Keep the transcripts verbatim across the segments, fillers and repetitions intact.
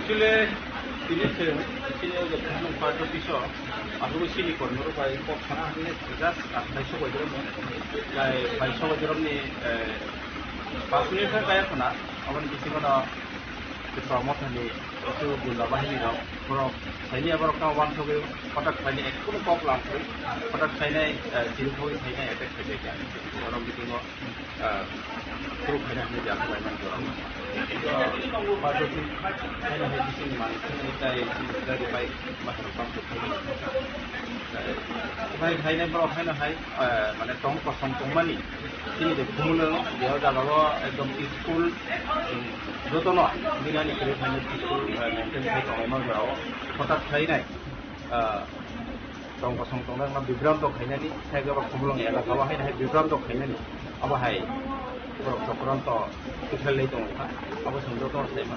Chwle tini chwng chini o je khumlwng party office o aswk chini kormo rok bai kok sana hwnwi just bai sogwi rok ni pas minute khe kaya khuna aboni bisingo no Tipra Mothani aswk gunda bahini rok borok saini aborok no wansogwi kotak saini ekhuno kok lamsoi kotak sainai chini khogwi sainai attack khaijak ya borok bisingo ah, proof haina hwnwi jaka bai man jora. Party haina hai bising man sini tai sini gari bai masang pang tu khai. Bai haina borok haina hai ah, mane tong kosong tongmani sini de khumulwng je o jaga o ekdom peaceful jotono dinani kre haina peaceful ah, maintain khai tonglaima jora o. Hothat khainai ah, tong kosong tongnai wngma bibranto khainani, sai khe ba khumulwng elaka o haino hai bibranto khainani, abo hai borok chokranto kwthalailai tongo kha, abo chwng jotono saima.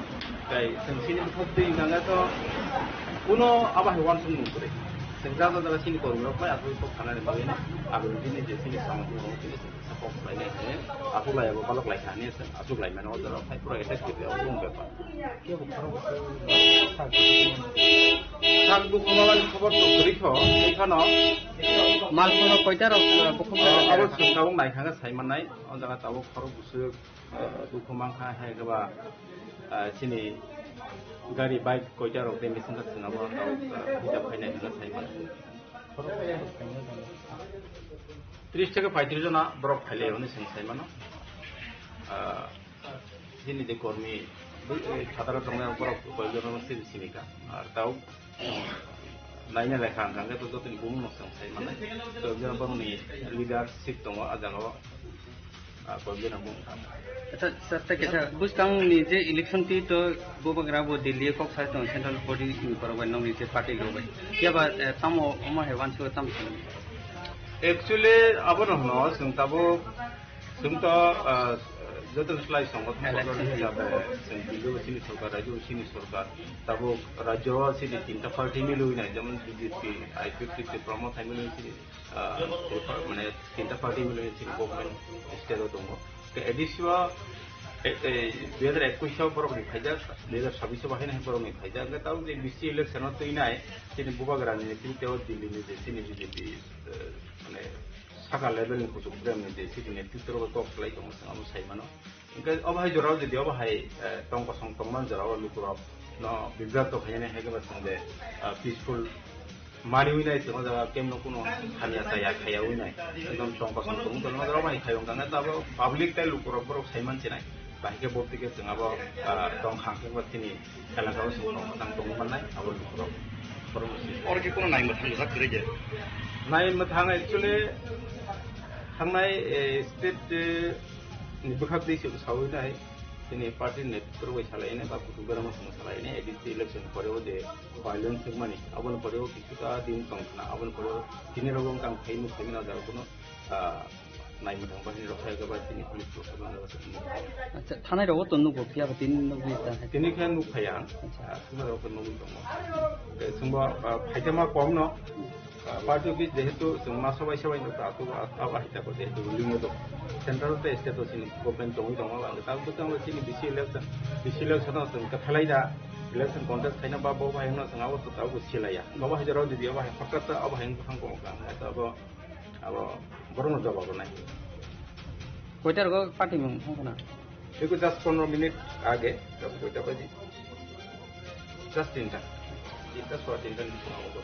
Tai chwng chini bukhuk twi hwnka khe to kuno abo hai uansukmung kwrwi. Chwng ja ja jaga chini kormi rok bai aswk kok sanani bagwi no, aboni bini je chini samung tongmung chini chwng kok khlainai hwnwi aswk lai abo balok lai kha hwnwi chwng aswk lai mano o jaga o phai phuru effective wng bepar. Sak dukhu mabani khobor to kwrwi kho, tei phano mal phano koita rok, uh, bukhuk abo chwng tabuk naikha khe sai mannai, o jaga tabuk khorok bwswk, uh, dukhu mankha, hai khe ba, uh, chini gari bike koita rok tei machine rok chwng abo tabuk, uh, hisab khainai hwnwi sai mano. Tris theke paitris jona borok phailai hwnwi chwng sai mano. Ah, chini je kormi, eh, phataro tongnai borok koi jono no siri sini kha. Ar tao naina lekha ang khe to jotoni bumung no chwng sai mano. To je borokni leadership tongo a jaga o. Ah, koi jono bumung kha. Acha, sir, ta kisa, buskang ni je election ti to bubagra bo Delhi kok sai tong central body ni borok bai nokni je party rok bai. Phiya ba, eh, tamo omo hai wansuk tamo. Actually, abo no hwno, chwng tabuk, chwng to, ah, joto slai songothon election hisabe, chwng Delhi o chini sorkar, rajyo o chini sorkar, tabuk rajyo o chini tinta party milwi nai, jemon B J P, I P F T, Tipra Motha milwi chini, ah, mane tinta party milwi chini government state o tongo. Ke A D C o, e, e, dui hajar ekush o borok ni phaijak, dui hajar sabbish o bahai nai borok ni phaijak. Ke tabuk je B C election o twi nai, chini bubagra ni netrito o Delhi ni je chini B J P, eh, mane, saka level ni kuchuk brem ni je chini netrito rok kok khlai tongo, chwng abo sai mano. Hwnkhe obo hai jorao jodi obo hai, eh, tong kosong tongman jorao lukurok no bibrat to khainani hai khe ba chwng de, ah, peaceful maniwi nai chwng o jaga kemno kuno hamya chaya khaya wi nai. Ekdom tong kosong tong tong o jaga obo hai khai wngkha hwnkhe abo public tei lukurok borok sai man chinai. Bahai khe bo tike chwng abo, ah, tong khang khe bo chini elaka o chwng tong tang tong mannai abo lukurok. Oro khe kuno nai mwthang jak kwrwi khe? Nai mwthang actually thangnai, eh, state, eh, ni bwkhak twi se sawi nai, chini party ni netrwk bai salai nai ba kutuk berama song salai nai, A D C election pore o je violence wngmani, aboni pore o kisuta din tong khna, aboni pore o tini rogo wngkha ang phai nuk phai mano jaro kuno, ah, nai mwthang bahini rok phai ba chini police rok phai mano. Acha, thanai rogo to nugo phiya ba tini nugwi ta hai. Tini khe nuk phai ang, acha, ah, tini rogo nugwi tongo. Tei chwngbo, ah, phaitama kom no. Ah, party office jehetu chwng ma sobai sobai no ta, abo, abo hai ta ko jehetu ruling o do. Central tei state o chini government tongwi tongo, ang ta bwtang chini B C election, B C election o chwng kwthalai da, election contest khaina ba bo bai no chwng abo to abo silai ya. Bo bai jora jodi abo hai hokta ta abo hai bwkhang ko ang ta abo, abo borok no jawab nai. Koita rogo party mung thang khna? Eko just pondro minute age, just koita baji. Just tinta. Tinta, soa tinta ni bising abo.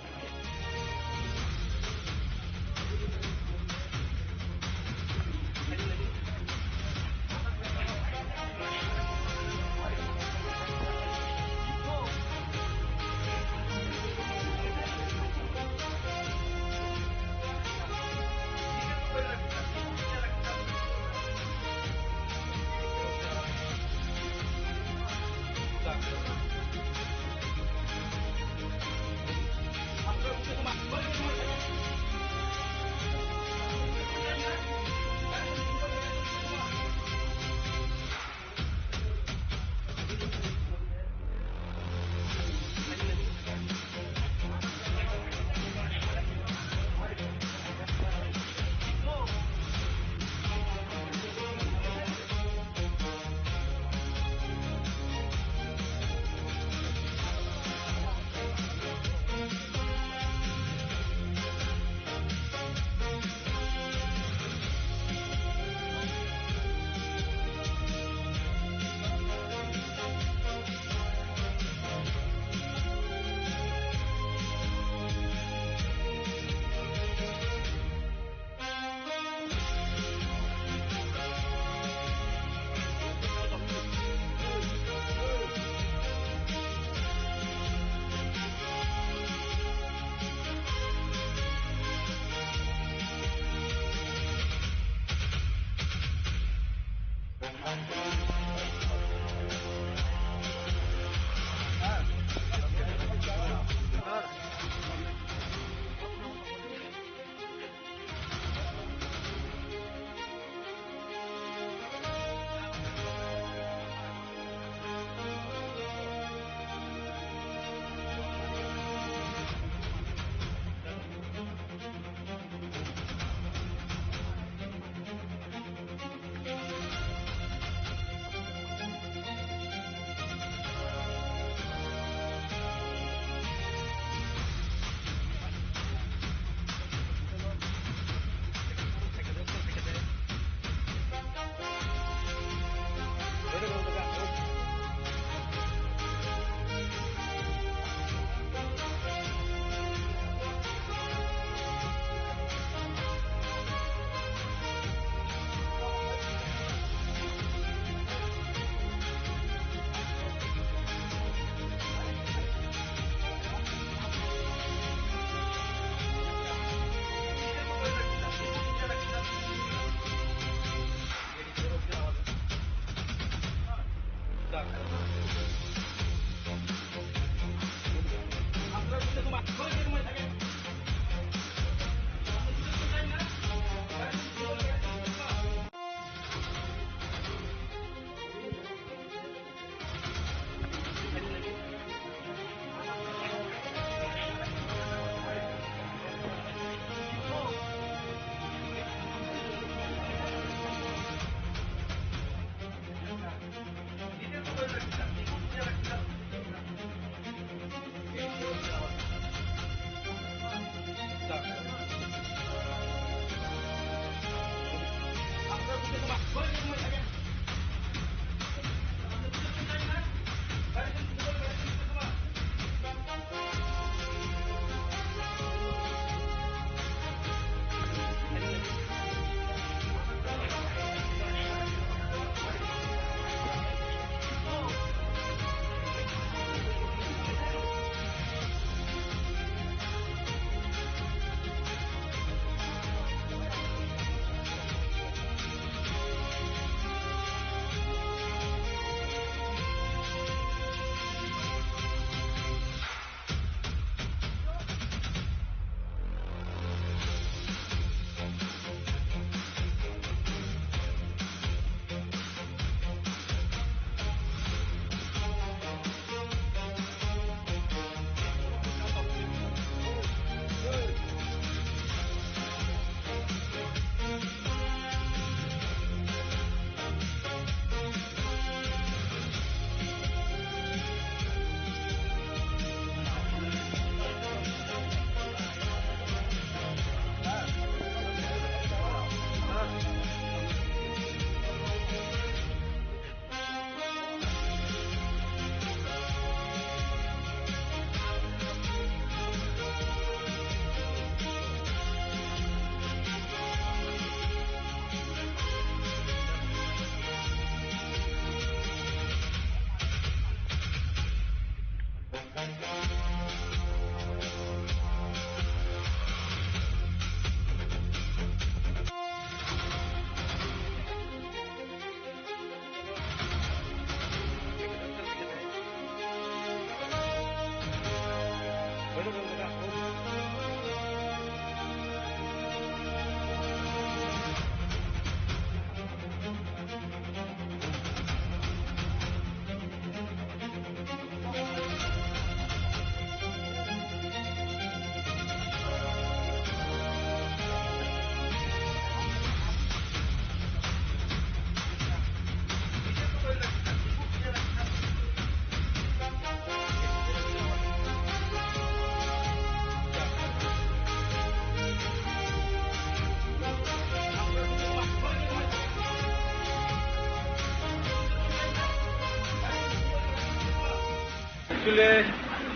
Actually,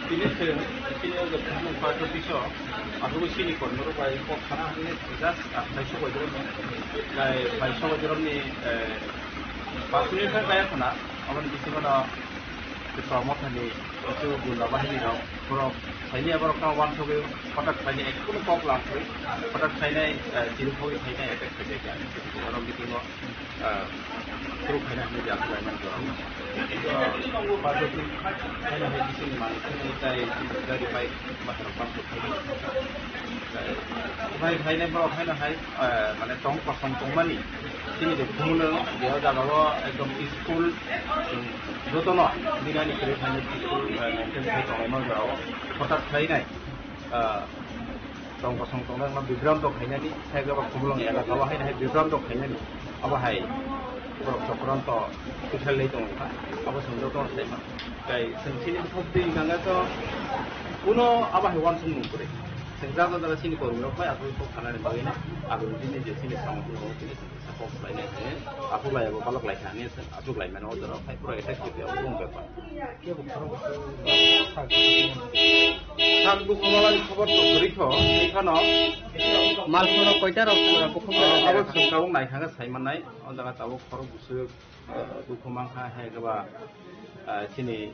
tini se, tini o joto party office o, aswk sini kormo rok bai kok sana hwnwi just, ah, bai sok bai dorok ni, bai, bai sok bai dorok ni, eh, pas minute khe kaya khuna, aboni bisingo no Kwcham mothani, aswk gunda bahini rok, borok saini aborok no wansugwi, hotak saini ekhuno kok lamsugwi, hotak sainai, eh, chiri khogwi sainai attack khaijak ya, borok bisingo, eh, kuru khaina hwnwi jasa laimani borok. Eh, party office saina hai bisingni manwi khwnwi tai gari bike baharok bangso khaijak. Bai khainai borok haino hai, eh, mane tong kosong tongmani chini je khumulwng je o jaga o ekdom peaceful, um, jotono dinani kwrwi khainai peaceful, eh, maintain khai tonglaima jora o hotak khainai, eh, tong kosong tongnai no bibranto khainani, sai khumulwng elaka o haino hai bibranto khainani abo hai borok chokranto kwthar lai tongo kha, abo chwng jotono saima. Tai chwng chini bukhuk twi hwnka khe to kuno abo hai uansukmung kwrwi. Chwng jaga jaga chini kormi rok bai aswk kok sanani bagwi no aboni bini je chini samung twi chini support khlainai hwnwi aswk lai abo balok lai kha hwnwi aswk lai mano o jora o phai pura attack khe abo wng bepar. Sak dukhu malani khobor to kwrwi kho, tei phano malkhung rok koita rok bukhuk abo chwng tabuk nai kha khe sai mannai o jaga tabuk khorok bwswk. Ah, dukhu mankha hai khe ba, ah, chini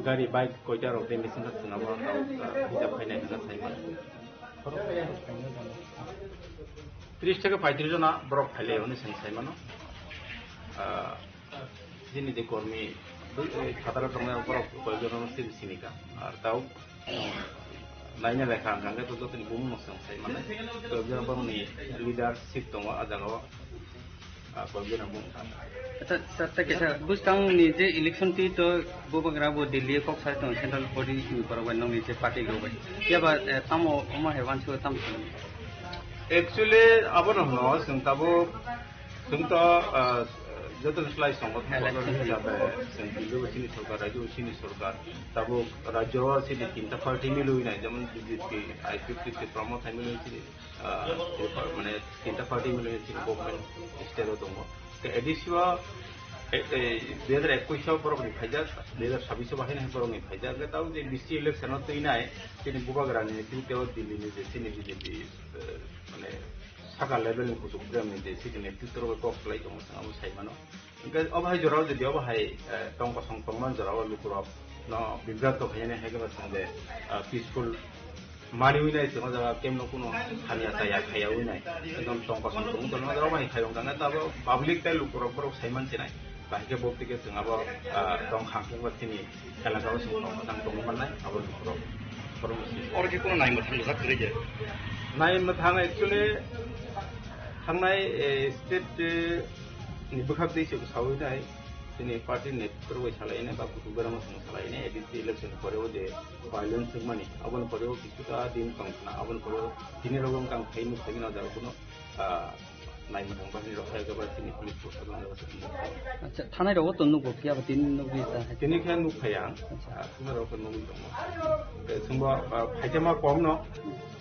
gari bike koita rok tei machine rok chwng abo tei, ah, hijab khainai hwnna sai mano. Tris theke paitris jona borok phailai hwnwi chwng sai mano. Ah, chini je kormi, eh, phataro tongnai borok koi jona no sini sini ka. Ar tao naina lekha ang khe to jotoni bumung no chwng sai mano. Koi jona borokni leadership tongo ah jaga o. Ah, koi jona bumung. Acha, sir, ta kisa, bwskang ni je election twi to bubagra bo Delhi kok sai tong central body ni borok bai nongni je party rok bai. Phiya ba, eh, tamo omo hai uansuk tamo. Actually, abono hwno, chwng tabuk, chwng to, ah, joto slai songo election hisabe, chwng Delhi o chini sorkar, rajyo o chini sorkar, tabuk rajyo o chini tinta party milwi nai, jemon B J P, I P F T, Tipra Motha milwi chini ah, mane tinta party mile chini government state o tongo. Te A D C o, e, e, dui hajar ekush o borok ni phaijak, dui hajar sabbish o bahai nai borok ni phaijak. Hwnkhe tabuk je B C election o twi nai, chini bubagra ni netrito o Delhi ni je chini B J P, eh, mane saka level ni kuchuk brem ni je chini netrito rok kok khlai tongo, chwng abo sai mano. Hwnkhe obo hai jorao jodi obo hai, eh, tong kosong tongman jorao lukurok no bibrat to khainani hai khe ba chwng de, eh, peaceful maniwi nai chwng o jaga kemno kuno hamya chaya khaiyawi nai. Ekdom tong kosong tong tong o jaga obo hai khai wngkha, hwnkhe abo public tei lukurok borok saiman chinai. Bahai khe bo tike chwng abo, eh, tong khang khe ba chini elaka o chwng tong kwchang tongwi mannai abo lukurok. Oro khe kuno nai mwthang rijak kwrwi je? Nai mwthang actually thangnai, eh, state, eh, ni bwkhak tei se sawi nai. Chini party ni netrok bai salai nai ba kuchuk berama song salai nai, A D C election ni pore o je violence wngmani, aboni pore o kisuta din tong khna, aboni pore o tini rok wngkha ang phai nuk phai mano jaro kuno, ah, nai mwthang bahini rok phai khe ba chini police proshashan rok se. Acha, thanai rok o to nugo, phiya ba tini nugwi ta hai. Tini khe nuk phai ang, acha, ah, tini rok khe nugwi tongo. Tei chwngbo, ah, phaitama kom no.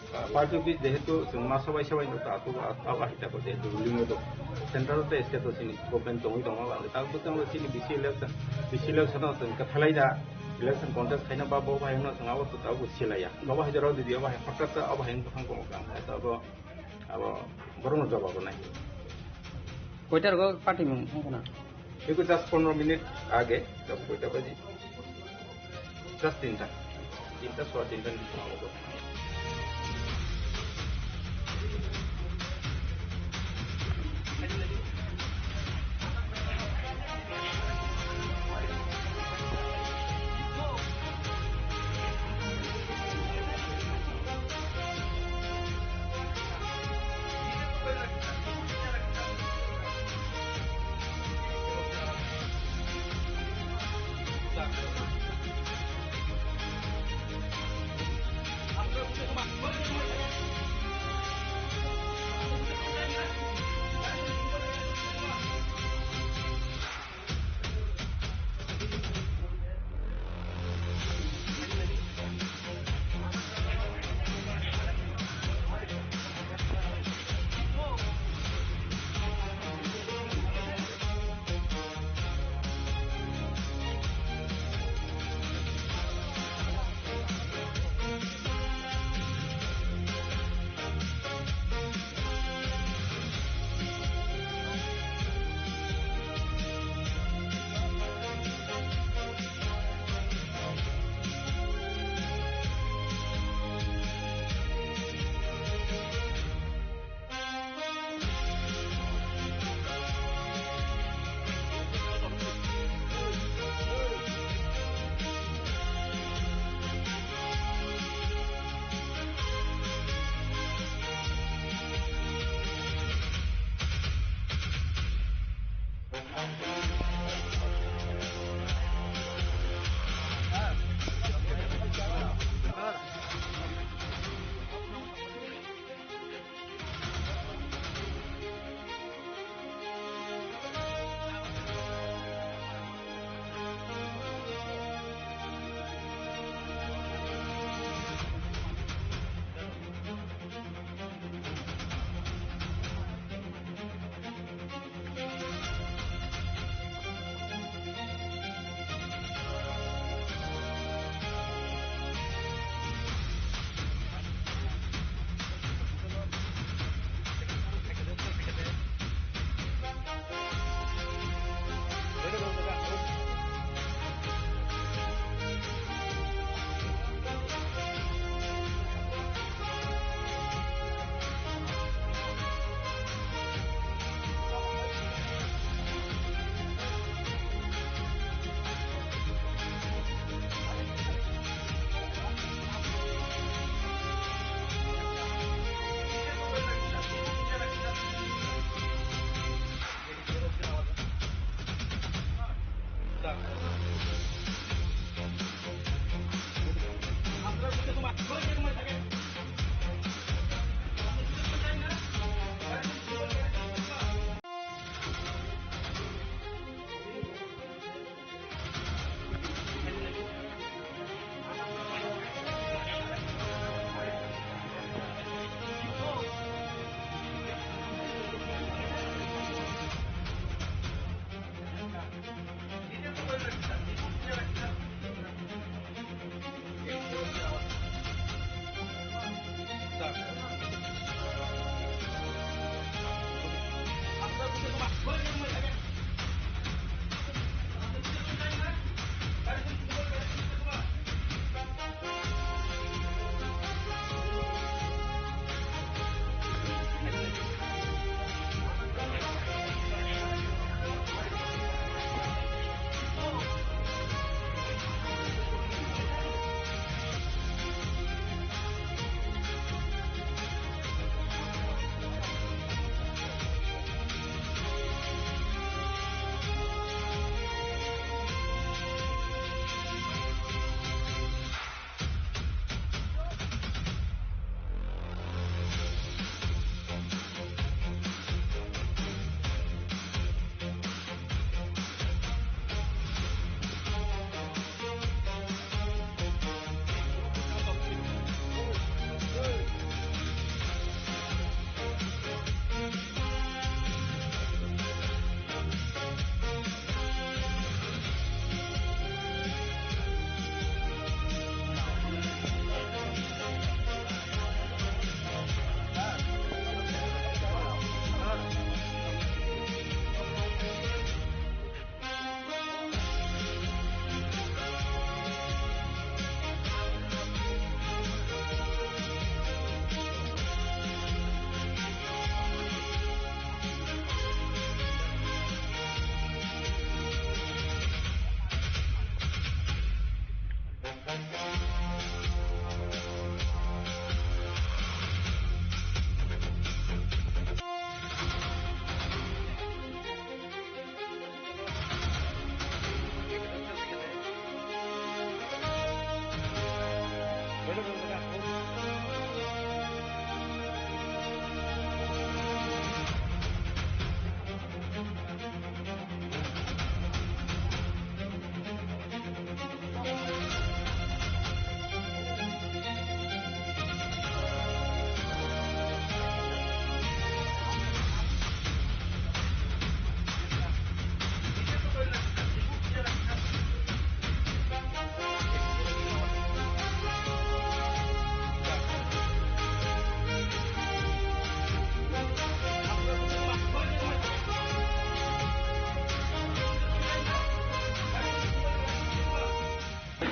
Ah, party office jehetu chwng ma sobai sobai nukha, abo, abo hai tabuk jehetu ruling o dong. Central tei state o chini government tongwi tongo, ang tabuk bwtang chini B C election, B C election o chwng kwthalai da, election contest khaina ba bo hai wngno chwng abo tabuk silaiya. Abo hai jorao didi, abo hai hotat abo hai wngkha tongkha, ang hai abo, abo borokno jawab nai. Koita rogo party mung wngkha na? Eko just pondro minute age, tabuk koita baji. Just tinta. Tinta, soa tinta ni bising abo.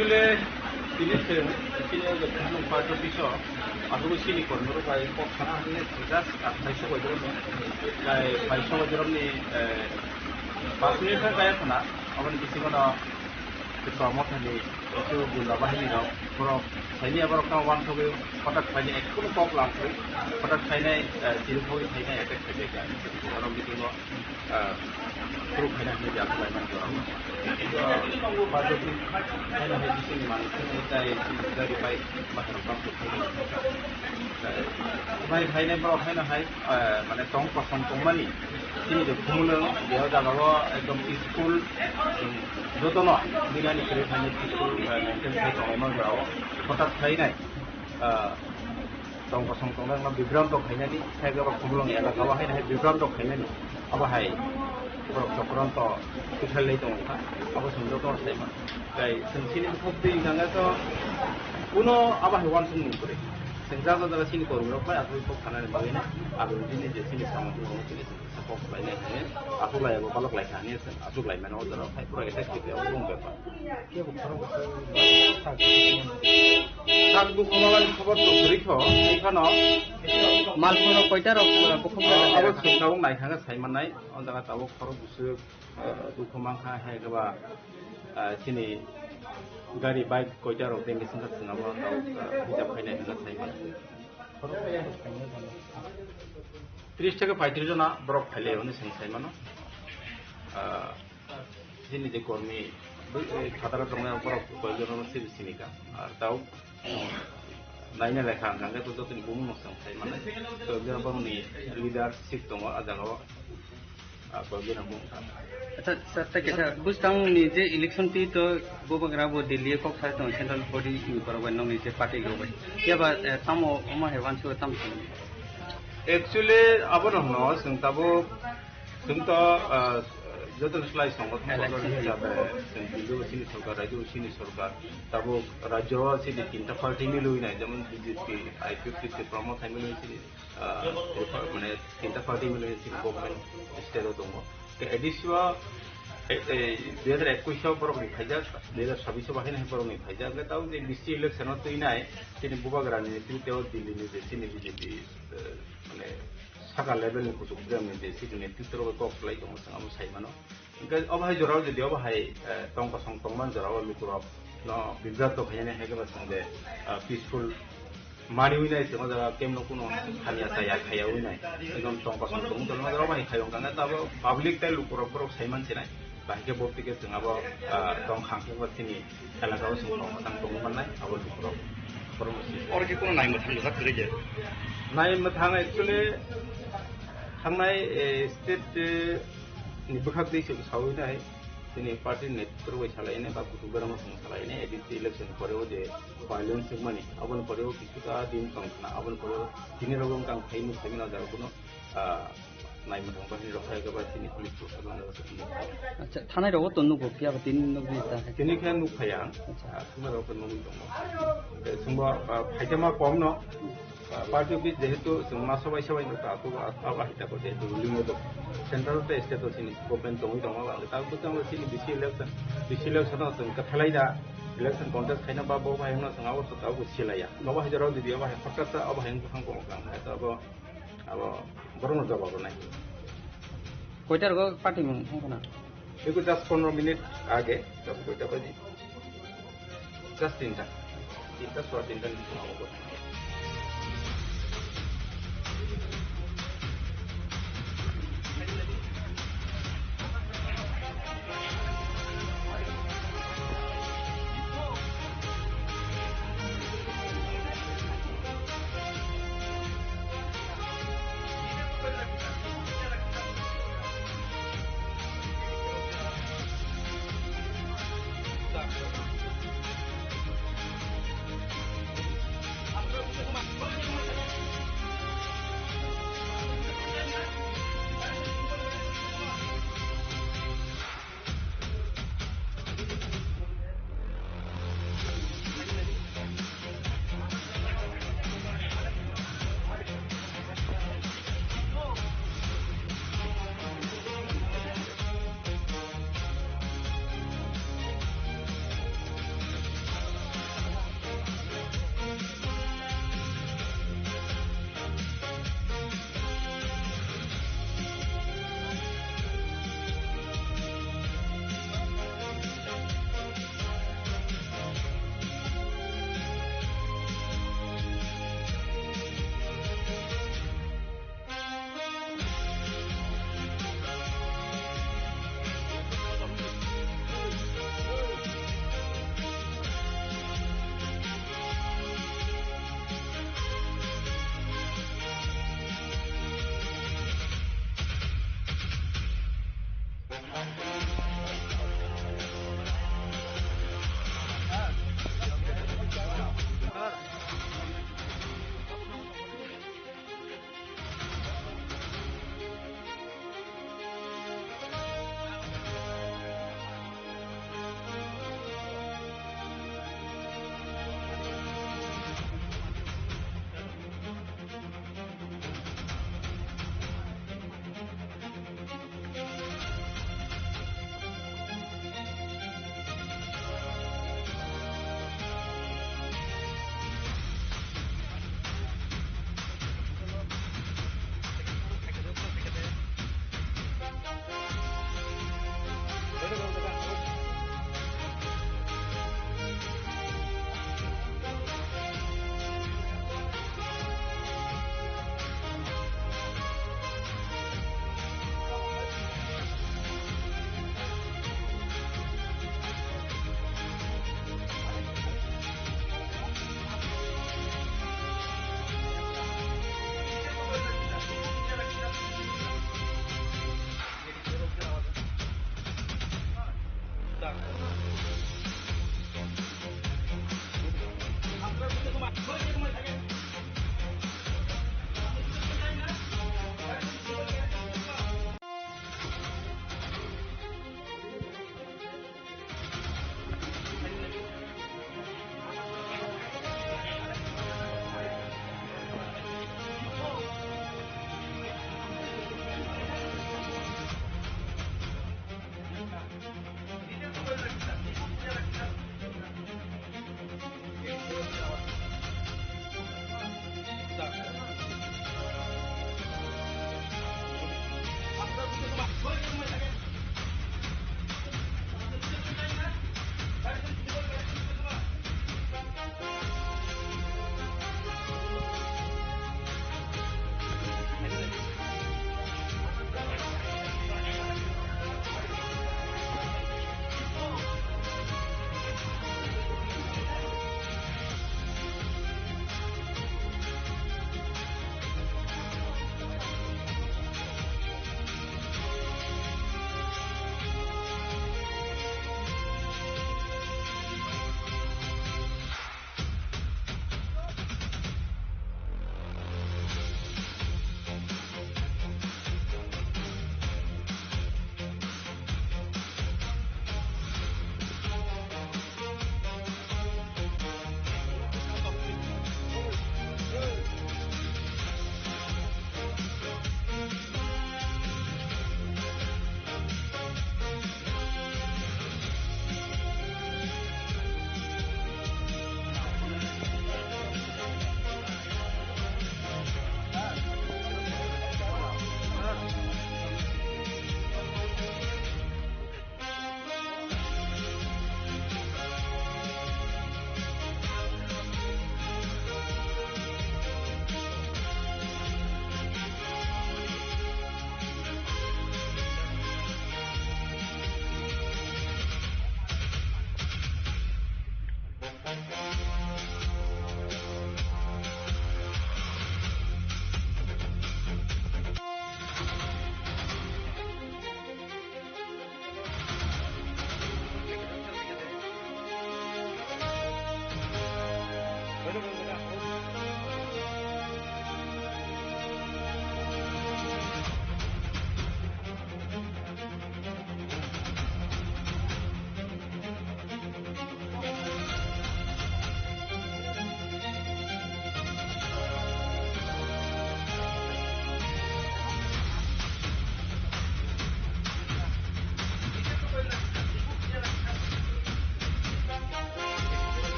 Chini se, chini o je khumlung party office o, aswk chini kormo rok bai kok sana hwnwi just phai sogwi rok ni, phai sogwi rok ni, eh, pas minute kha kaya khna, aboni bisingo no Tipra Mothani kisu gunda bahini rok, borok saini aborok no wansogwi hotak phaini, ekhuno kok lamsoi hotak phainai, eh, chiri thogwi phainai attack khaijak ya, borok bisingo ah, proof khaina hwnwi je aswk laimani jora o. Tongo budget ni khaina hai bisingni manwi khaina tei chini gari bai bathang bang khaina. Bai khaina borok khaina hai, ah, mane tong kosong tongmani chini je khumulwng je o jaga o ekdom peaceful, um, jotono binani kwrwi khaina peaceful, ah, maintain khai tonglaimani jora o. Hothat khainai, ah, tong kosong tongnai no bibranto khainani, khe abo khumulwng elaka o haino hai bibranto khainani, abo hai borok chokranto kwthalwi tongo kha, abo chwng joto sai mano. Tei chwng chini bukhuk twi wngkha khe to kuno abo hai uansukmung kwrwi. Chwng jaga jaga chini kormi rok bai aswk kok sanani bagwi no abo bini je chini samung tangmani chini chwng kok khlainai hwnwi aswk lai abo balok lai kha hwnwi chwng aswk lai mano o jora o hai pura effective abo wng bepar. Kebo khorok bwswk sak dukhumalani khobor to kwrwi kho, tei phano malkhung rok koita rok, uh, bukhuk abo rok? Chwng tabuk naikha khe sai mannai, o jaga tabuk khorok bwswk, uh, dukhu mankha, hai khe ba, uh, chini gari bike koita rok tei missing kha chwng abo tabuk, uh, hisab khainai hwnwi sai mano. Khorok kaya rok phainai jana? Tris theke paitris jona borok phailai hwnwi chwng sai mano. Uh, Chini je kormi, eh, phataro tongnai borok koijono no siri sini ka. Ar tao, naina lekha ang khe to jotoni bumung no chwng sai mane. To je borokni leadership tongo a jaga o. A koijono bumung kha. Acha, sir, ta kisa, bwskang ni je election twi to bubagra bo Delhi kok sai tong central body ni borok bai nokni je party rok bai. Phiya ba, eh, tamo omo hai uansuk tamo. Actually, abono hwno, chwng tabuk Chwng to, ah, joto slai songothon election hisabe chwng Delhi o chini sorkar, rajyo o chini sorkar, tabuk rajyo o chini tinta party milwi nai, jemon B J P, I P F T, Tipra Motha milwi chini, ah, Tipra, mane tinta party milwi chini government state o tongo. Te A D C o, eh, eh, dui hajar ekush o borok ni khaijak, dui hajar sabbish o bahai nai borok ni khaijak. Hwnkhe tabuk je B C election o twi nai, chini bubagra ni netrito o Delhi ni je chini B J P, eh, mane, saka level ni kuchuk brem ni je sini netrito rok kok khlai tongo, chwng amo sai mano. Hwnkhe obo hai jorao jodi obo hai, eh, tong kosong tongman jorao lukurok no bibrat to khainani hai khe ba chwng de, eh, peaceful mani wi nai, chwng o jaga kemno kuno hamya chaya khaya wi nai. Ekdom tong kosong tong tong obo hai khaiyong kang abo public tei lukurok borok sai man sinai. Bahai khe bo tike chwng abo, ah, tong khang khe bo chini elaka o chwng tong mwthang tongwi mannai abo lukurok. Borok no sijak. Oro khe kono nai mwthang rwjak kwrwi khe? Nai mwthang actually thangnai, eh, state, eh, ni bwkhak twi chwng sawi nai chini party ni netrwk bai salai nai ba kuchuk berama chwng salai nai A D C election pore o je violence wngmani aboni pore o kisu ta din tong khna aboni pore o tini rok wng kang phai nuk phai mano jaro kuno, ah, nai mwthang bahini rok phai khe ba chini police proshashan rok se phai. Acha, thanai rogo to nugo, phiya ba tini nugwi ta hai. Tini khe nuk phai ang. Acha. Ah, thumai rok khe nugwi tongo. Eh, chwngbo, ah, phaikhe ma kom no, ah, party office jehetu chwng ma sobai sobai nuk ta, abo, abo hai ta ko jehetu ruling o dong. Central tei state o chini government tongwi tongo, ang ta bwtang chini B C election, B C election o chwng kwthalai da, election contest khaina ba bo bai no chwng abo sota bo silaiya. Nobo hai jorao didi abo hai hotak ta abo hai bwkhang kong kang hai ta abo Abo borokno jawab rwnai. Koita rogo party mung wngkha na? Eko just pondro minute age, tabuk koita baji? Just tinta. Tinta, soa tinta ni bising abo.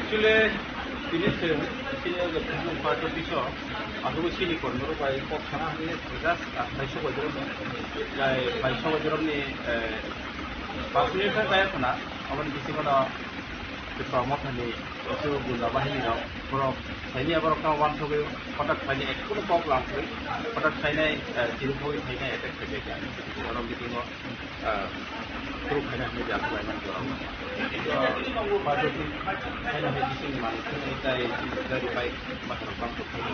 Actually, tini chwng chini o je Khumulwng party office o aswk chini kormorok bai kok sana hwnwi just kaisa bai jorok ni, jai kaisa bai jorok ni, eh, pass minute khe kaya khna, aboni bisingo no Tipra Mothani kisu gunda bahini rok borok saini borok no wansugwi hotak saini ekkuno kok lamsugwi hotak sainai, eh, chirikwi sainai attack khaijak ya. Borok bisingo ah, proof khaina hwnwi je aswk laimani jorao. Tongo budget khaina hai bisingni manwi thwngwi tai gari bike masarok bang kok khaina.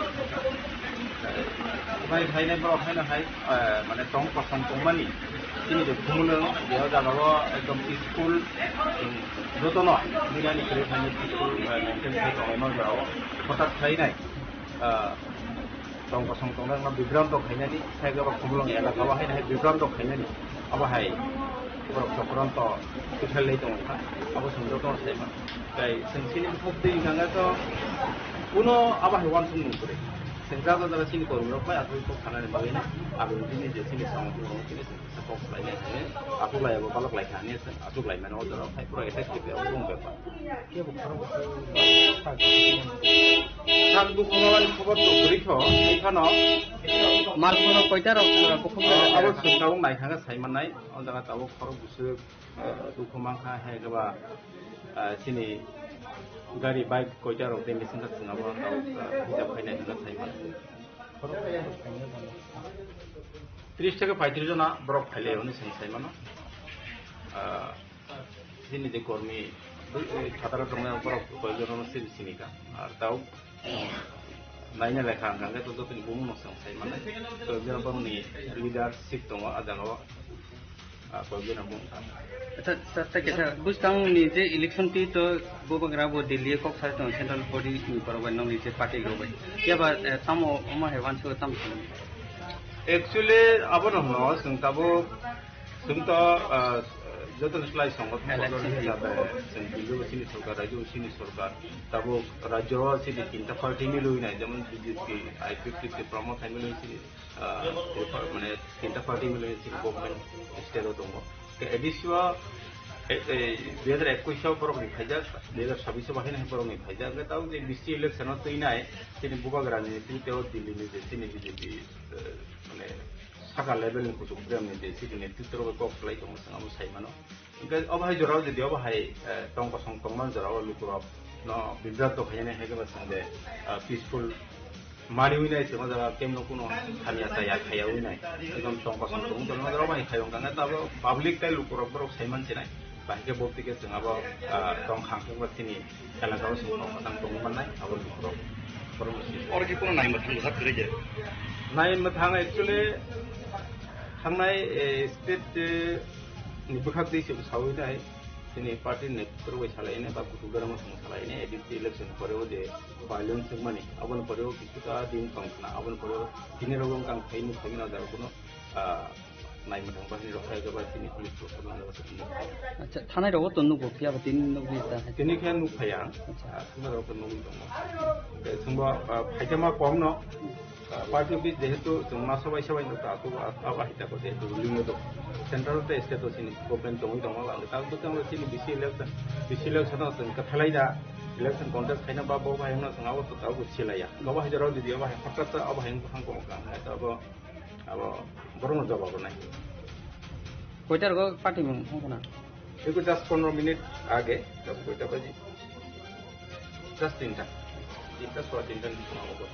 Bai khainai borok haino hai, ah, mane tong kosong tongmani chini je Khumulwng je o jagao ekdom peaceful, um, jotono nirani kwrwi khainai peaceful, ah, maintain khai tonglaima jorao hotak khainai. Ah, tong kosong tongnai wngma bibranto khainani, sai abo Khumulwng elaka o haino hai bibranto khainani, abo hai borok chokranto kwthai lai tongo kha, abo chwng jotono saima. Tai chwng chini bukhuk twi hwnka khe to kuno abo hai uansukmung kwrwi. Chwng jaga jaga chini kormi rok bai aswk kok sanani bagwi no, aboni bini je chini samung tongmung chini chwng kisa kok khlai nai hwnwi aswk lai abo balok lai kha hwnwi chwng aswk lai mano o jora o hai pura effective abo chwng bepar. Kebo khorok bwswk sak. Sak bukhuk mani khobor to kwrwi kho, tei phano. Mar phano koita rok, uh, bukhuk abo rok. Chwng tabuk naikha khe sai mannai, o jaga tabuk khorok bwswk, uh, dukhu mankha, hai khe ba, uh, chini gari bike koita rok tei missing kha chwng abo tabuk, uh, hijab khainai hwnwi sai mano. Khorok bwswk khainai. Tris theke paitris jona borok phailai hwnwi chwng sai mano. Uh, Chini je kormi, eh, phataro tongnai borok koijono sini sini ka. Ar tau, naina lekha ang khe to jotoni bumung no chwng sai mano. Koijono borokni leadership tongo a jagao. Ah, koijono bumung ka. Acha, sir, ta kisa, bwskang ni je election twi to bubagra bo Delhi kok sai tongo central body ni borok bai nokni je party rok bai. Phiya ba, eh, tamo omo hai uansuk tamo. Actually, abono hwno, chwng tabuk Chwng to, ah, jotono slai songothon election hisabe chwng Delhi o chini sorkar, rajyo o chini sorkar. Tabuk rajyo o chini tinta party milwi nai, jemon B J P, I P F T, Tipra Motha milwi chini, ah, Tipra, mane tinta party milwi chini government state o tongo. Ke A D C o, e, e, dui hajar ekush o borok ni phaijak, dui hajar sabbish o bahai nai borok ni phaijak. Ke tabuk je B C election o twi nai, chini bubagra ni netrito o Delhi ni je chini B J P, eh, mane saka level ni kuchuk brem ni je chini netrito rok kok khlai tongo, chwng abo sai mano. Hwnkhe obo hai jorao jodi obo hai, eh, tong kosong tongmani jorao lukurok no bibrat to khainani hai khe ba chwng de, eh, peaceful mani wi nai chwng o jaga kemno kuno hamya chaya khaya wi nai. Ekdom tong kosong tong tong jorao bai khai wng kha, abo public tei lukurok borok sai man chinai. Bahai khe bo tike chwng abo, ah, tong khang khe bo chini elaka o chwng tong kwchang tongwi mannai, abo ni borok, borok ni simi. Oro khe kono nai mwthang bwsa kwrwi de? Nai mwthang actually thangnai, eh, state, eh, ni bwkhak twi se sawi nai, chini party ni netrok bai salai nai ba kutuk dara mwthang salai nai, A D C election pore o je violence wngmani, abo ni pore o kisa din tong khna, abo ni pore o tini rok wng kang phai nuk phai mano jaro kuno, ah, nai mwthang bahini rok phai khe ba chini police rok phai mano. Acha, thanai rogo to nugo, phiya ba tini nugwi ta hai. Tini khe nuk phai ang. Acha. Ah, thuma rok to nugwi tongo. Tei thumbo, ah, phaitama kom no, ah, party office jehetu chwng ma sabai sabai no ta, abo, abo hai ta ko jehetu ruling no to. Central tei state o chini government tongwi tongo, ang ta bwtang chini B C election, B C election no chwng kwthalai da, election contest khaina ba bo bai no chwng abo to ta bo silaiya. Abo hai jora video bai hakta ta abo hai bwkhang ko kang hai ta bo. Abo borokno jawab rwnai. Koita rogo party mung wngkha na? Eko just pondro minute age, tabuk koita baji? Just tinta. Tinta, soa tinta ni bising abo.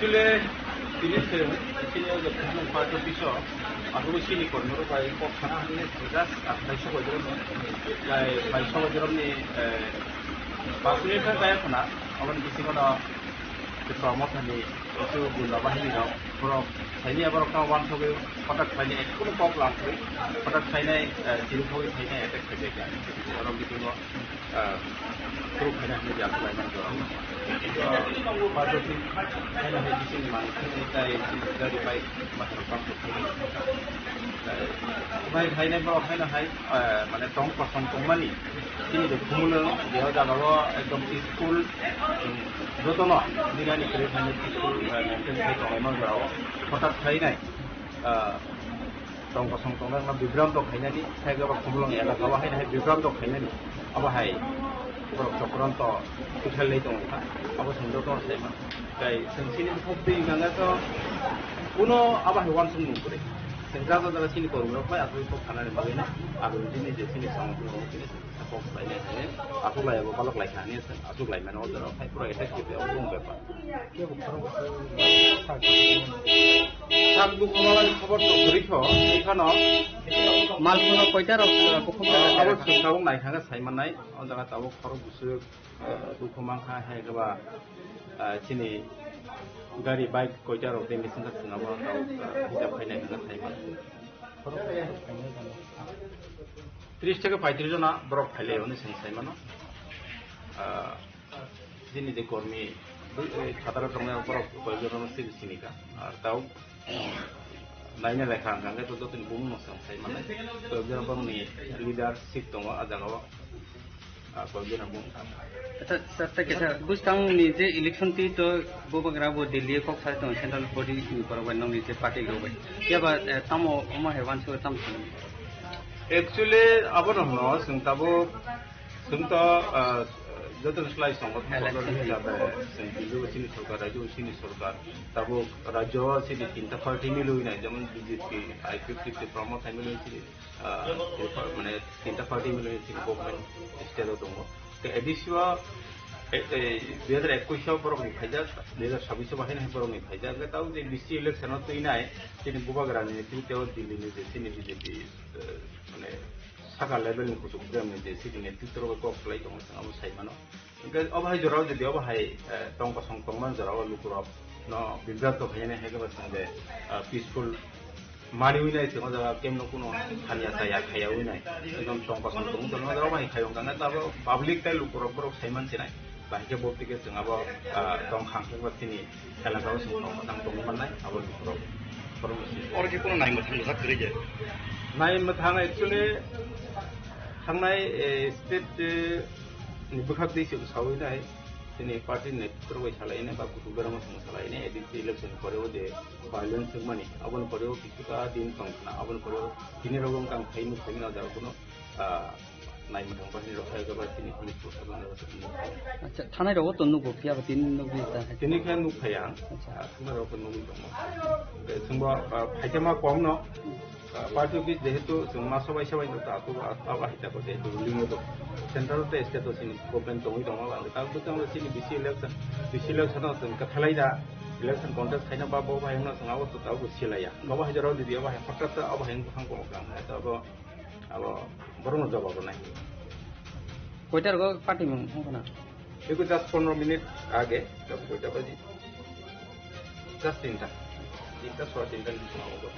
Chile, tini se, chini o je Khumulwng party office o, aswk chini kormi rok bai kok sana hwnwi just athai sobai jora no, bai, bai sobai jora ni, eh, pas minute khe kaya khuna, aboni bisingo no, je Promo thani, esu gunda bahini rok, borok, saini aborok no wansogwi, hotak saini ekhuno kok lamsoi, hotak sainai, eh, chini khogwi sainai attack khaijak ya, borok bisingo, ah, proof khaina hwnwi je aswk laimani jora o. Ah, party office khaina hai bisingni manwi khaina tai chini gari bike masa bump khaina. Tai bai khaina borok khaina hai, ah, mane tong kosong tongmani chini je Khumulwng je o jaga o ekdom peaceful, um, jotono dinani kwrwi khaina peaceful, ah, maintain khai tonglaima jora o. Hothat khainai, ah, tong kosong tongnai no bibranto khainani, sai khe bo Khumulwng elaka o haino hai bibranto khainani, abo hai borok chokranto kwthai lai tongo kha, abo chwng joto no sai mano. Tai chwng chini bukhuk twi hwnka khe to kuno abo hai uansukmung kwrwi. Chwng jaga jaga chini kormi rok bai aswk kok sanani bagwi no, abo chini je chini samung tangmani chini kok khlainai hwnwi aswk lai abo balok lai kha hwnwi aswk lai mano o jora o, hai pura effective abo wng bepar. Sak dukhu mabani khobor to kwrwi kho, tei phano malkhungno koita rok, uh, bukhuk abo jaga? Chwng tabuk naikha khe sai mannai, o jaga tabuk khorok bwswk, uh, dukhu mankha, hai khe ba, uh, chini gari bike koita rok tei missing kha chwng abo tabuk, uh, hisab khainai hwnwi sai mano. Tris theke paitris jona borok phailai hwnwi chwng sai mano. Ah, chini je kormi, eh, phataro tongnai borok koi jona no sini sini kha. Ar tao, naina lekha ang khe to jotoni bumung no chwng sai mano. Koi jona borokni leadership tongo ah jaga o. Ah, koi jona bumung kha. Acha, sir, ta kisa, bwskang ni je election twi to bubagra bo Delhi kok sai tong central body ni borok bai nokni je party rok bai. Phiya ba, eh, tamo omo hai uansuk tamo sini? Actually, abono hwno, chwng tabuk, chwng to, ah, joto slai songo election hisabe, chwng Delhi o chini sorkar, rajyo o chini sorkar, tabuk rajyo o chini tinta party milwi nai, jemon B J P, I P F T, Promo Thaimil chini, ah, mane tinta party milwi chini government state o tongo. Te A D C o, e, e, dui hajar ekush o borok ni phaijak, dui hajar sabbish o bahai nai borok ni phaijak. Hwnkhe tabuk je B C election o twi nai, chini bubagra ni netrito o Delhi ni je chini B J P, eh, mane saka level ni kuchuk brem ni je chini netrito rok kok khlai tongo, chwng abo sai mano. Hwnkhe obo hai jora o jodi obo hai, eh, tong kosong tongmani jora o lukurok no bibranto khainani hai khe bo chwng de, eh, peaceful Mani wi nai chwng o jaga kemno kuno hamya chaya khaya wi nai. Ekdom tong kosong tong tong o jaga bai khayong kang abo public tai lukurok borok sai man sinai. Bahai khe bo tike chwng abo, ah, tong khang khe bo chini elaka o chwng tong tong tong man nai abo lukurok. Borok ni simi. Oro khe kuno nai mwthang sak kwrwi je. Nai mwthang actually thangnai, eh, state, eh, ni bwkhak twi chwng sawi nai. Chini party ni netrok bai salai nai ba kutung berama chwng salai nai. A D C election pore o je violence wngmani, aboni pore o kisa din tong khna, aboni pore o tini rok wng kang phai nuk phai mano, jaro kuno, ah, nai mwthang bahini rok phai ba tini police proshashan rok. Acha, thanai rogo to nugo, phiya ba tini nugwi ta hai. Tini khe nuk phai ang, acha, ah, thanai rogo nugwi tongo. Tei chwngbo, ah, phaitama kom no, ah, party office jehetu chwng ma sobai sobai no ta, abo, abo hai ta ko jehetu ruling o do. Central tei state o chini government tongwi tongo, ang ta bwtang chini B C election, B C election o chwng kwthalai da. Election contest khaina ba bo bahai wngna chwng abo to tabuk silaiya. Bo bahai jorao didi abo hai hothat ta abo hai wngkha kong kang hai to abo, abo borokno jawab rwnai. Koita rogo party mung wngkha na? Eko just pondro minute age, tabuk koita baji. Just tinta. Tinta, soa tinta ni bising abo.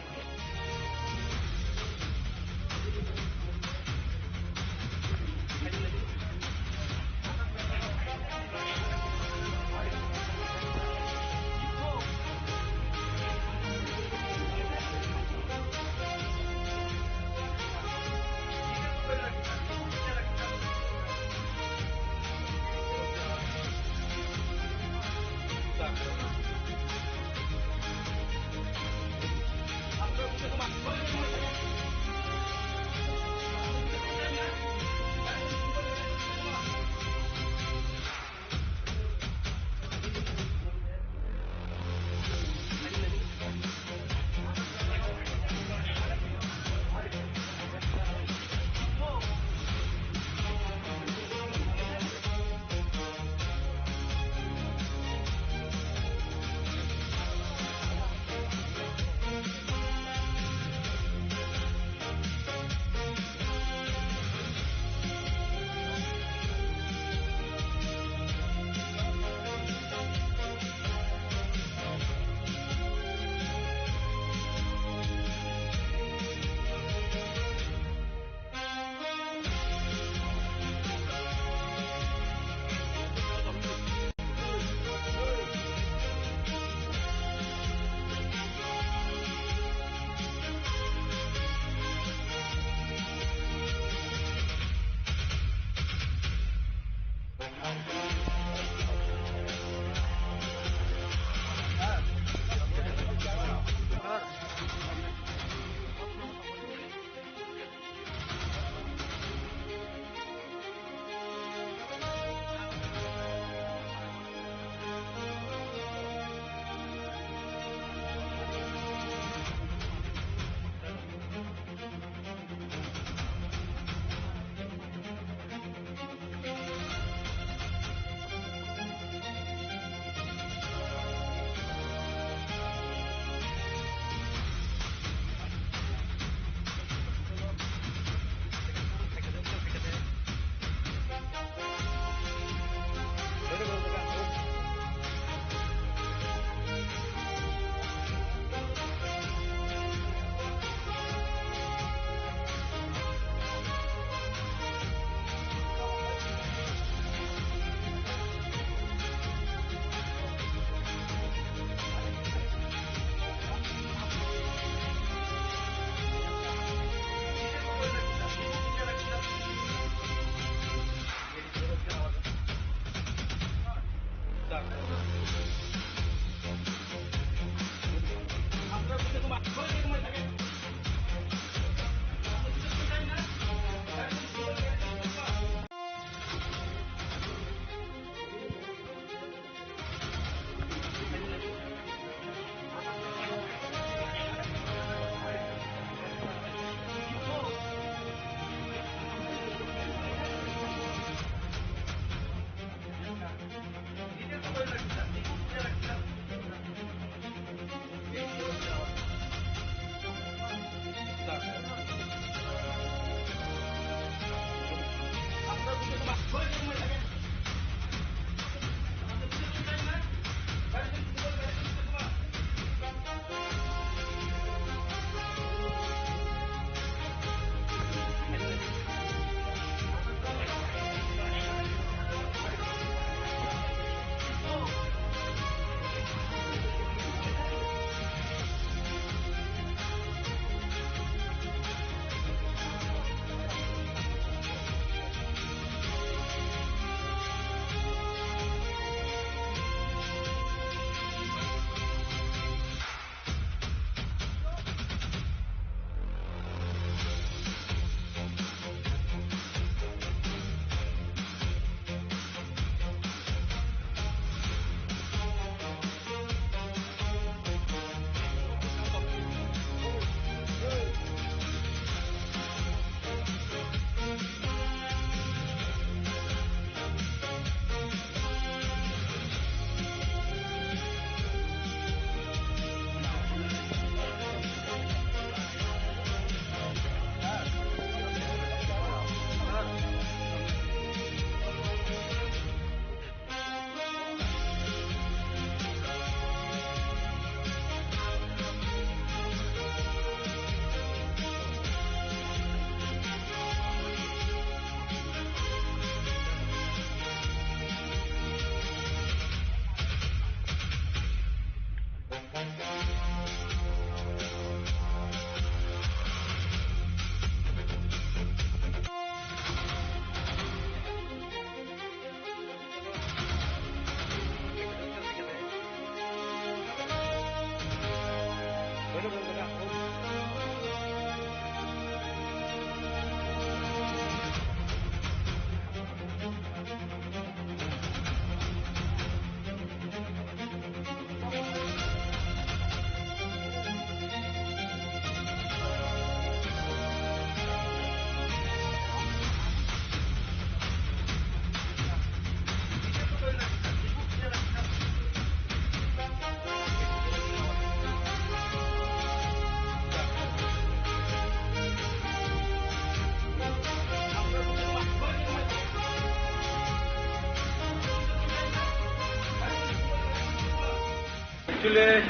Chile,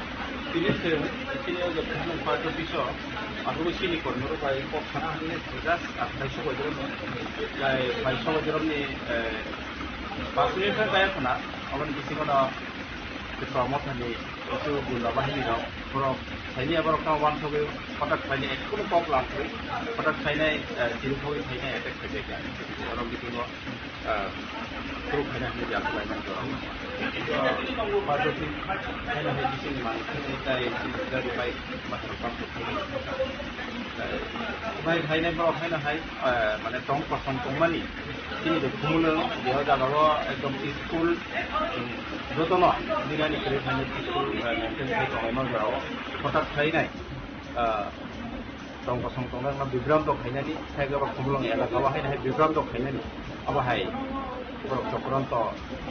tini se, chini o joto party office o, aswk chini kormi rok bai kok sana hwnwi just athai sobai jora no, jai bai sobai jora ni, eh, pas minute khe kaya khuna, aboni bisingo no Tipra Motha ni kisu gunda bahini rok, borok saini aborok no wansugwi hotak saini ekhuno kok lamsugwi hotak sainai, eh, chini thogwi sainai attack khaijak ya. Borok bisingo ah, kuru khaina hwnwi jang khlaimani borok. Ah, Parvati khaina hai bisingni manwi khaina tai chini gari bai mathang pang khaina. Tai bai khaina borok khaina hai, ah, mane tong kosong tongmani. Chini je khumulwng je o jaga o ekdom peaceful, um, jotono dinani kwrwi khaina peaceful, ah, maintain khai tonglaima jorao. Hotak khainai, ah, tong kosong tongnai no bibranto khainani, sai khe bo khumulwng elaka o haino hai bibranto khainani, abo hai borok chokranto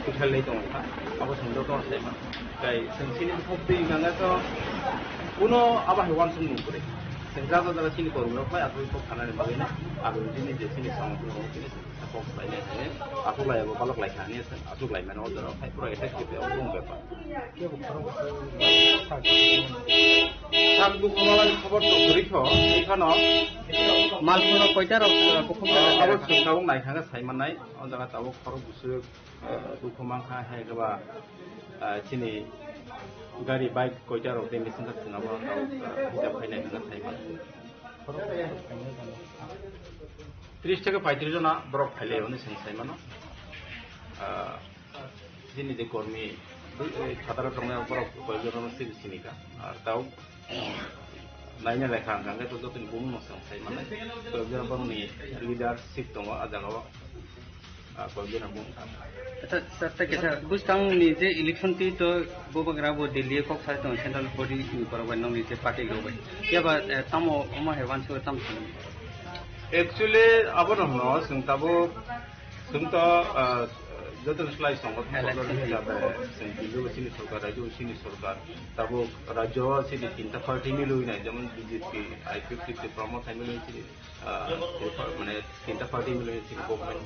kwthai lai tongo kha, abo chwng joto no sai mano. Tai chwng chini bukhuk twi hwnka khe to kuno abo hai uansuk nung kwrwi. Chwng jaga jaga chini kormi rok bai aswk kok sanani bagwi no, abo chini je chini samung tangmani chini kok khlainai hwnwi aswk lai abo balok lai kha hwnwi aswk lai mano o jorao hai pura effective abo wng bepar. Sak dukhu malani khobor to kwrwi kho, tei phano malkhung rok koita rok, uh, bukhuk abo chwng tabuk naithangkhe sai mannai, o jaga tabuk khorok bwswk, uh, dukhu mankha, hai khe ba, uh, chini gari bike koita rok tei missing kha chwng abo tabuk, uh, hisab khainai hwnwi sai mano. Tris theke paitris jona borok phailai hwnwi chwng sai mano. Ah, chini je kormi, eh, phataro tongnai borok koi jona no sini sini kha. Ar tao, naina lekha ang khe to jotoni bumung no chwng sai mano. Koi jona borokni leadership tongo ah jaga o. Ah, koi jona bumung kha. Acha, sir, ta kisa, bwskang ni je election twi to bubagra bo Delhi kok sai tong central body ni borok bai nokni je party rok bai. Phiya ba, eh, tamo omo hai uansuk tamo sini? Actually, abono hwno, chwng tabuk, chwng to, ah, joto slai songo election hisabe, chwng Delhi o chini sorkar, rajyo o chini sorkar, tabuk rajyo o chini tinta party milwi nai, jemon B J P, I P F T, Tipra Motha milwi chini ah, mane tinta party milwi chini government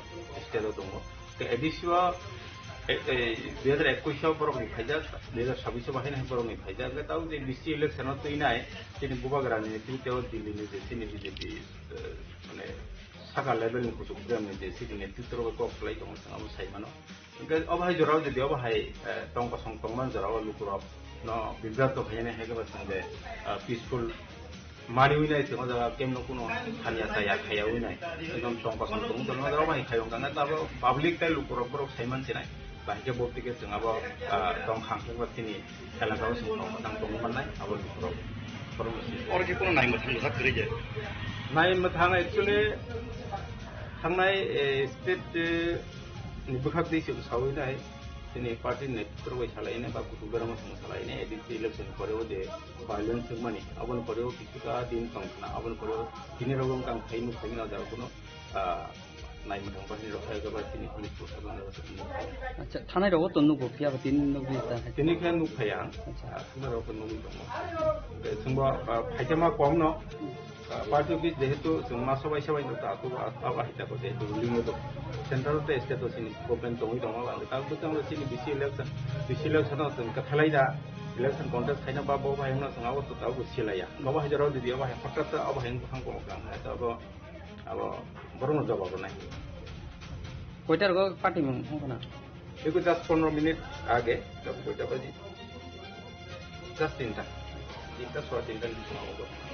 state o tongo. Te A D C o, e, e, dui hajar ekush o borok ni phaijak, dui hajar sabbish o bahai nai borok ni phaijak. Hwnkhe tabuk je D C election o twi nai, chini bubagra ni netrito o Delhi ni je chini B J P, eh, mane saka level ni kuchuk brem ni je chini netrito rok kok khlai tongo, chwng abo sai mano. Hwnkhe obo hai jorao jodi obo hai, eh, tong kosong tongmani jorao lukurok no bibrat to khainai hai khe ba chwng de, eh, peaceful mani wi nai chwng o jaga kemno kuno hamya chaya khaya wi nai. Ekdom tong kosong tong tong o jaga obo hai khai wngkha na abo public tei lukurok borok sai man sinai. Bahai khe bo tike chwng abo, ah, tong khang khe ba chini elaka o chwng tong tong tong mannai abo lukurok. Oro khe kuno nai mwthang bwsa kwrwi je. Nai mwthang actually thangnai, eh, state, eh, ni bwkhak twi se sawi nai, chini party ni netrito bai salai nai, ba kutung berama song salai nai, A D C election pore o je violence wngmani, aboni pore o kisa din tong khna, aboni pore o tini rok wng kang phai nuk phai nai, o jaga kuno, ah, nai mwthang bahini rok phai o jaga chini police proshashan rok. Acha, thanai rok o to nugo, phiya ba tini nugwi ta hai. Tini khe nuk phai ang, acha, ah, thanai rok o nugwi tongo. Hwnkhe chwngbo, ah, phaitama kom no, Ah, party office jehetu chwng ma sobai sobai no ta, abo, abo hai ta ko jehetu ruling o tongo. Central tei state o chini government tongwi tongo, ang ta bwtang chini B C election, B C election o chwng kwthalai da, election contest khaina ba bo bai no chwng abo to abo silaiya. Abo hai jorao didi abo hai hotat ta abo hai bwkhang ko kang hai ta abo, abo borok no jawab nai. Koitar go party mung hongkha na? Eko just pondro minute age, tabo koita baji? Just tinta. Tinta, soa tinta ni bising o.